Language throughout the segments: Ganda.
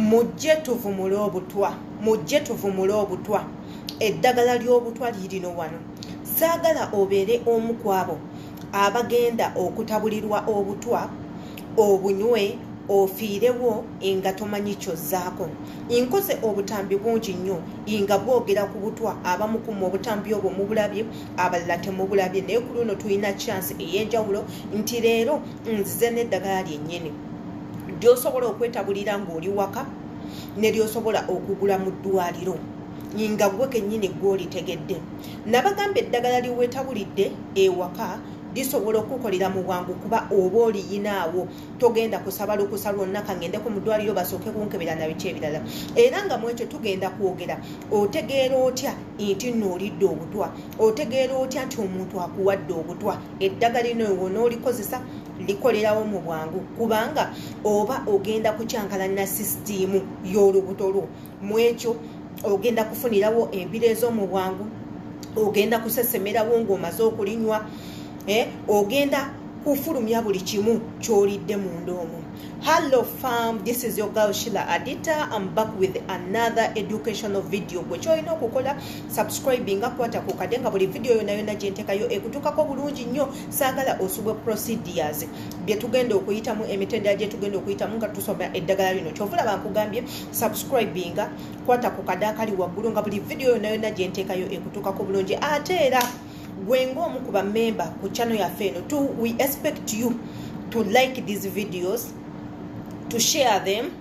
Mujje tuvumule obutwa, mujje tuvumule obutwa. Eddagala ly'obutwa lirino wano. Saagala obeere omu ku abo abagenda okutabulirwa obutwa obunywe ofiirewo nga tomanyi kyozzaako. Nkoze obutambi bungi nnyo nga bwogera ku butwa. Abamu ku mmwe obutambi obwo mubulabye, abalala temubulabye, naye ku luno tulina chance ey'enjawulo nti leero nzize n'eddagala lyennyini ly'osobola okwetabulira ng'oli waka ne ly'osobola okugula mu ddwaliro nga gwe kennyini gw'olitegedde. Nabagamba eddagala lyeweetabulidde ewaka lisobola okukukolera mu bwangu kuba oba oliyinaawo, togenda kusaba lukusa lwonna kangendeko mu ddwaliro basooke kunkebera na biki ebirala. Era nga mu ekyo tugenda kwogera otegeera otya nti nno olidde obutwa, otegeera otya nti omuntu akuwadde obutwa. Eddagala lino w'onoolikozesa likolerawo mu bwangu kubanga oba ogenda kukyankalana sisitiimu y'olubuto lwo. Mu ekyo ogenda kufunirawo embiro ez'omu bwangu, ogenda kusesemerawo ng'omaze okulinywa, ogenda kufulumya buli kimu ky'olidde munda omwo. Hello fam, this is your girl Sheila Adita. I'm back with another educational video. Gwe kyolina okukola, subscribing, kwata ku kade nga buli video yonna yonna gye nteekayo ekutuukako bulungi nnyo. Saagala osubwe procedures bye tugenda okuyitamu, emitendera gye tugenda okuyitamu nga tusoma eddagala lino. Kyova olaba nkugambye subscribing, kwata ku kade akali waggulu nga buli video yonna yonna gye nteekayo ekutuukako bulungi. Ate era gwe ng'omu ku bamemba ku channel yaffe eno, we expect you to like these videos, to share them,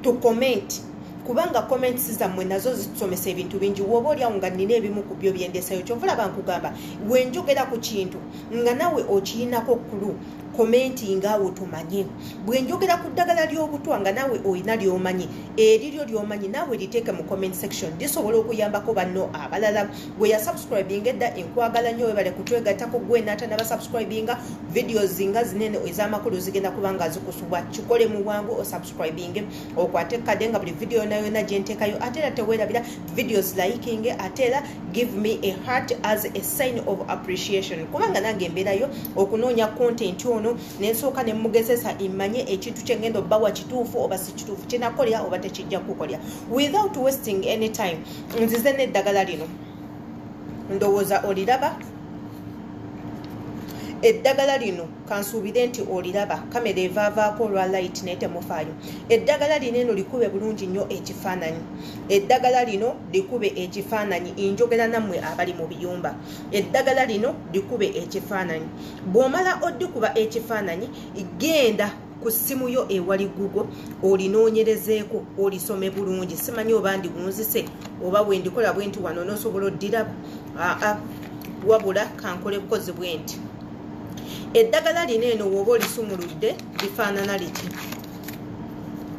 to comment, kubanga comments zammwe nazo zitusomesa ebintu bingi. Woba oliawo nga nina ebimu ku byo byendesayo, kyova olaba nkugamba wenjogera ku kintu nga nawe okiyinako kulu commentinga awo tumanye. Bwe njogera ku ddagala ly'obutwa nga naawe olina ly'omanyi, eriryo ly'omanyi naawe liteeke mu comment section, lisobola okuyambako banno abalala. Gwe yasubscribinga edda, enkwagala nnyo, webale kutwegattako. Gwe n'atanaba subscribinga, videos nga zinene ez'amakulu zigenda kuba nga zikusubwa. Kikole mu bwangu osubscribinge, okwate kade nga buli video yonna yonna gye nteekayo. Ate era teweerabira videos liking, ate era give me a heart as a sign of appreciation, kubanga nange embeerayo okunoonya content ono nensooka ne mugezesa mmanye ekintu kyengenda obbawa kituufu oba si kituufu, kinakolya oba tekijja kukolya. Without wasting any time, nzize n'eddagala lino. Ndowooza oliraba eddagala lino, kansuubire nti oliraba. Kamera evaavaako olwa light, naye temufaayo. Eddagala lino eno likube bulungi nnyo ekifaananyi. Eddagala lino likube ekifaananyi. Njogera nammwe abali mu biyumba, eddagala lino likube ekifaananyi. Bw'omala oddikuba ekifaananyi, genda ku ssimu yo ewali Google olinoonyerezeeko, olisome bulungi. Simanyi oba ndigunzise oba bwe ndikola bwe nti wano n'osobola oddiraba. Aa, wabula kankole bukozi bwe nti. Eddagala lino eno woba olisumuludde lifaanana liti,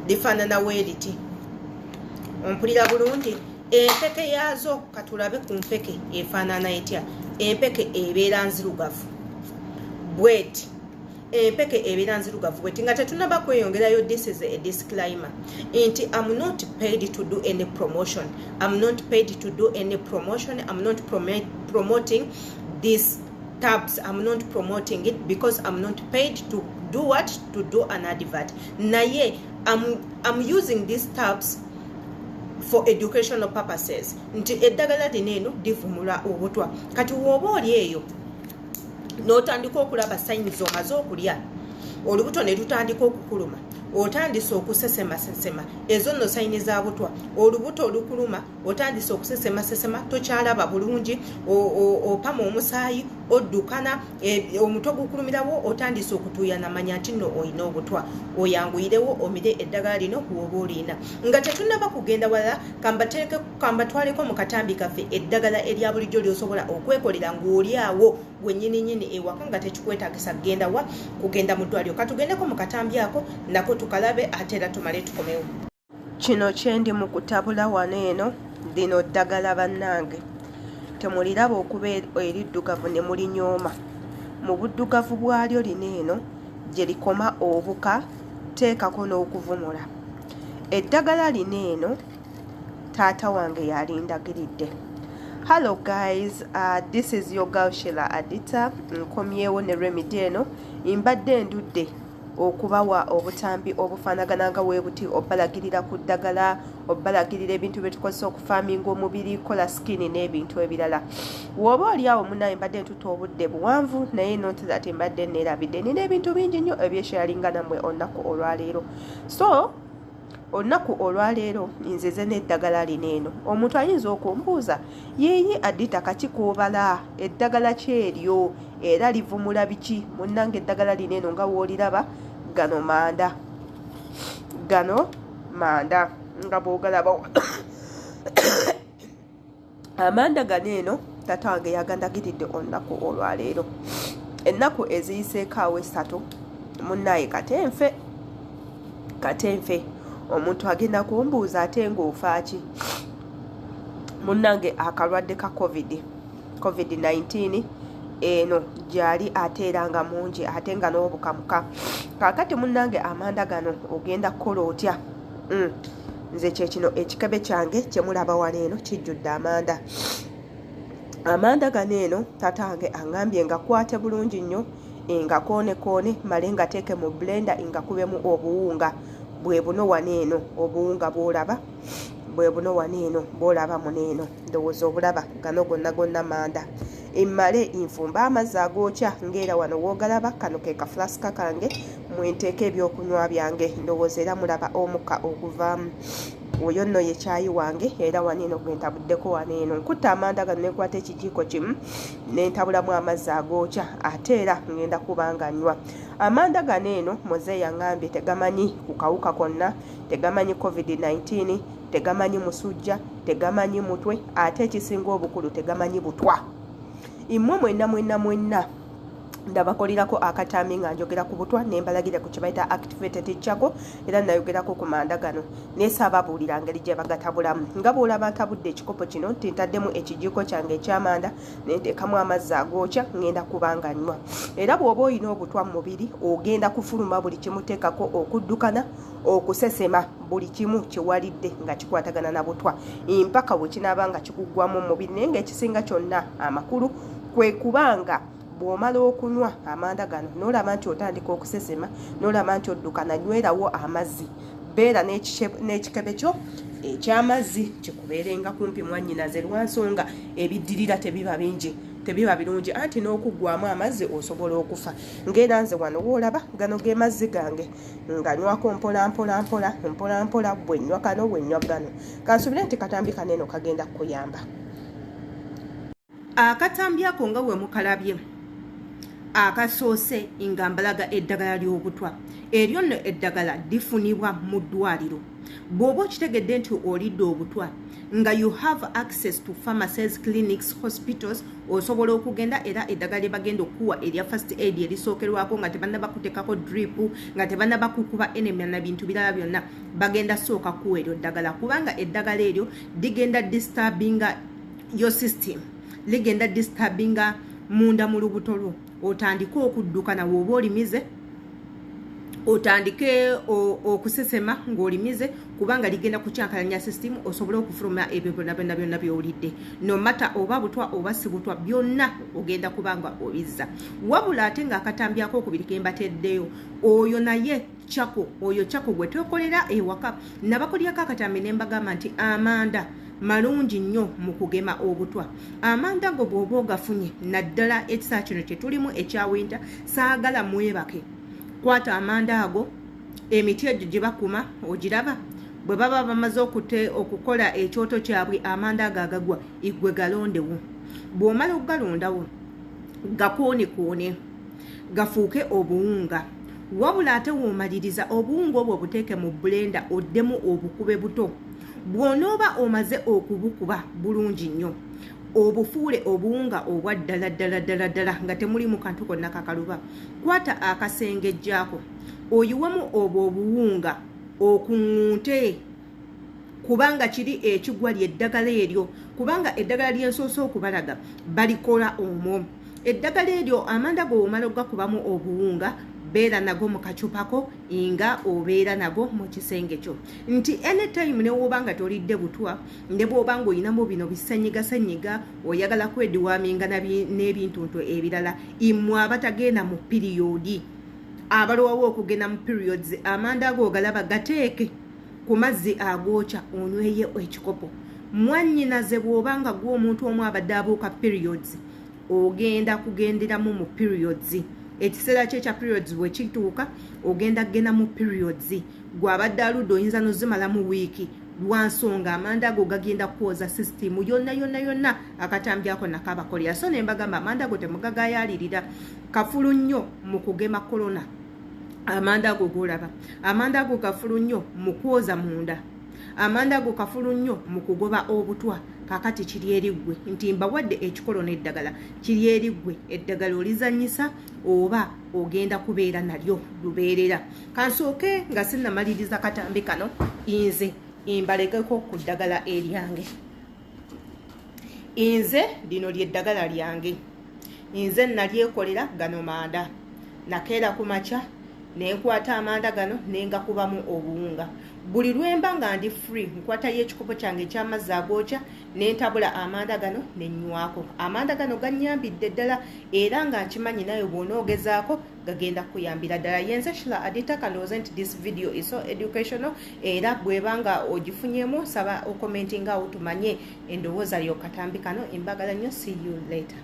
lifaanana wee liti. Ompulira bulungi? Empeke yaazo, katulabe ku mpeke efaanana etya. Empeke ebeera nzirugavu bweti, empeke ebeera nzirugavu bweti. Nga tetunaba kweyongerayo, this is a disclaimer nti I'm not paid to do any promotion. I'm not paid to do any promotion. I'm not promoting this tabs. I'm not promoting it because I'm not paid to do what? To do an advert. Naye I'm using these tabs for educational purposes nti eddagala lino eno livumula obutwa. Kati woba oli eyo n'otandika okulaba signs, omaze okulya olubuto ne lutandika okukuluma, otandise okusesemasesema, ezo nno signs za butwa. Olubuto olukuluma, otandise okusesemasesema, tokyalaba bulungi, opama omusaayi, oddukana, omutwe gukulumirawo, otandise okutuuyana, manya nti nno olina obutwa. Oyanguyirewo omire eddagala lino woba olina. Nga tetunaba kugenda walala, kambatwaleko mu katambi kaffe eddagala erya bulijjo lyosobola okwekolera ng'oli awo gwenyininyini ewaka nga tekikwetagisa kugenda wa, kugenda mu ddwaliro. Katugendeko mu katambi ako nako tukalabe, ate era tumale tukomewo. Kino kyendi mu kutabula wano eno, lino ddagala bannange. Temuliraba okuba eriddugavu ne mulinyooma. Mu buddugavu bwalyo lino eno gye likoma obuka, teekako n'okuvumula. Eddagala lino eno taata wange yalindagiridde. Hello guys, this is your girl Sheila Adita. Nkomyewo ne remedy eno. Mbadde ndudde. Okubawa obutambi obufaanagana nga weebuti, obalagirira ku ddagala, obalagirira ebintu bye tukozesa okufaaminga omubiri, kola skin n'ebintu ebirala. Woba oli awo munaye, mbadde ntuta obudde buwanvu, naye not that mbadde neerabidde. Nina ebintu bingi nnyo ebyesharinga nammwe olunaku olwaleero. So olunaku olwaleero nzeze n'eddagala lino eno. Omuntu ayinza okumbuuza, "Yiiyi Adita, kakikuubala eddagala kyeryo era livumula biki?" Munnange, eddagala lino eno nga wooliraba, gano manda, gano manda nga bw'ogalaba. Amanda gano eno tata wange yagandagiridde olunaku olwaleero, ennaku eziyiseeko awo 3. Munnaye, katenfe katenfe. Omuntu agenda kumbuuza, "Ate ng'ofaaki?" Munnange, akalwadde ka COVID-19 eno gyali, ate era nga mungi, ate nga n'obukamuka. Kaakati munnange, amanda gano ogenda kukola otya? Nze kyekino ekikebe kyange kyemulaba wano eno, kijjudde amanda. Amanda gano eno tatange aŋŋambye nga kwate bulungi nnyo, nga koone male nga teeke mu blender, nga kubemu obuwunga. Bwe buno wano eno obuwunga bwolaba, bwe buno wano eno bwolaba muno eno, ndowooza obulaba. Gano gonna gonna manda. Emmale nfumba amazzi agookya, ng'era wano woogalaba. Kano ke kafulasika kange mwenteeka ebyokunywa byange. Ndowooza era mulaba omukka oguvaamu. Oyo nno ye kyayi wange, era wano eno gwe ntabuddeko. Wano eno nkutta amanda gano, nenkwata ekijiiko kimu nentabulamu amazzi agookya, ate era ngenda kuba nga nywa amanda gano eno. Muzeeyi aŋŋambye tegamanyi ku kawuka konna, tegamanyi COVID-19, tegamanyi musujja, tegamanyi mutwe, ate ekisinga obukulu tegamanyi butwa. Immwe mwenna mwenna mwenna ndabakolerako akatambi nga njogera ku butwa, ne mbalagira ku kye bayita activated charcoal, era nayogerako ku manda gano, naye saababuulira ngeri gye bagatabulamu. Nga bw'olaba ntabudde ekikopo kino, nti ntaddemu ekijiiko kyange ekyamanda, nenteekamu amazzi agookya, ngenda kuba nga nnywa. Era bw'oba olina obutwa mu mubiri, ogenda kufuluma buli kimuteekako okuddukana, okusesema, buli kimu kyewalidde nga kikwatagana na butwa, mpaka bwe kinaaba nga kikuggwamu mubiri. Naye ngaekisinga kyonna amakulu kwe kubanga bw'omala okunywa amanda gano, n'olaba nti otandika okusesema, n'olaba nti odduka, nanywerawo amazzi. Beera n'ekikebe kyo ekyamazzi kikubeerenga kumpi, mwannyinaze, lwansonga ebiddirira tebiba bingi, tebiba birungi, anti n'okuggwamu amazzi osobola okufa. Ng'era nze wano woolaba, gano ge mazzi gange, nga nywako mpola mpola mpola mpola mpola, bwe nnywa kano, bwe nnywa gano. Kansubire nti katambi kano eno kagenda kukuyamba. Akatambi ako nga bwe mukalabye akasoose, nga mbalaga eddagala ly'obutwa. Eryo nno eddagala lifunibwa mu ddwaliro. Bw'oba okitegedde nti olidde obutwa, nga you have access to pharmacies, clinics, hospitals, osobola okugenda, era eddagala lye bagenda okukuwa erya first aid erisookerwako, nga tebannaba kuteekako drip, nga tebannaba kukuba enema na bintu birala byonna, bagenda sooka kuwa eryo ddagala, kubanga eddagala eryo ligenda disturbinga your system, ligenda disturbinga munda mu lubuto lwo, otandike okudduka nawe oba olimize, otandike okusesema ng'olimize, kubanga ligenda kukyankalanya system, osobole okufuluma ebyo byonna byonna byonna byolidde, no matter oba butwa oba si butwa, byonna ogenda kuba nga obizza. Wabula ate ng'akatambi akokubiri kembateddeyo, oyo naye charcoal. Oyo charcoal gwe twekolera ewaka. Nabakolyako akatambi ne mbagamba nti amanda malungi nnyo mu kugema obutwa. Amanda go bw'oba ogafunye, naddala ekisaa kino kye tulimu ekya winter, saagala mwebake. Kwata amanda ago, emiti egyo gye bakuma, ogiraba bwe baba bamaze okukola ekyoto kyabwe, amanda ago agagwa, igwe galondewo. Bw'omala okugalondawo, gakoonekuone gafuuke obuwunga. Wabula ate woomaliriza, obuwunga obwo obuteeke mu blender, oddemu obukube buto. Bw'onooba omaze okubukuba bulungi nnyo, obufuule obuwunga obwa ddala ddala ddala ddala, nga temulimu kantu konna kakaluba, kwata akasengejjaako oyiwemu obwo obuwunga, okuŋŋunte, kubanga kiri ekigwa lyeddagala eryo, kubanga eddagala lyensoose okubalaga balikola omwo. Eddagala eryo, amanda go omala ogakubamu obuwunga, beera nago mu kacupako, nga obeera nago mu kisenge kyo, nti anytime ne woba nga tolidde butwa, ne bwoba nga oyinamu bino bisenyiga senyiga, oyagala kwedeworminga n'ebintuntu ebirala, immwe abatagenda mu period. Abalwawo okugenda mu periods, amanda ago ogalaba, gateeke ku mazzi agookya, onyweye ekikopo. Mwannyinaze, bw'oba nga gwe omuntu omu abadde abuuka periods, ogenda kugenderamu mu periods. Ekiseera kye ekya periods bwe kituuka, ogenda kugenda mu periods. Gwe abadde aludde, oyinza nozimalamu wiiki, lwansonga amanda ago gagenda kwoza system yonna yonna yonna. Akatambi ako nakabakolera, so ne mbagamba amanda ago temugagayalirira, kafulu nnyo mu kugema korona. Amanda ago golaba, amanda ago kafulu nnyo mu kwoza munda, amanda ago kafulu nnyo mu kugoba obutwa. Kakati kiri eri ggwe nti mbawadde ekikolo n'eddagala. Kiri eri ggwe, eddagala olizanyisa oba ogenda kubeera nalyo lubeerera. Kansooke nga sinnamaliriza katambi kano, nze mbalekeko ku ddagala eryange. Nze lino lyeddagala lyange, nze nalyekolera. Gano manda. Nakeera ku makya nenkwata amanda gano nengakubamu obuwunga. Buli lwemba nga ndi free, nkwatayo ekikopo kyange ekyamazzi agookya, nentabula amanda gano nenywako. Amanda gano ganyambidde ddala, era nga nkimanyi naye bw'onoogezaako gagenda kukuyambira ddala. Yenze Shila Adita. Kandowooze nti this video is so educational, era bweba nga ogifunyemu, saba ocommentinga awo tumanye endowooza yo katambi kano. Embagala nnyo, see you later.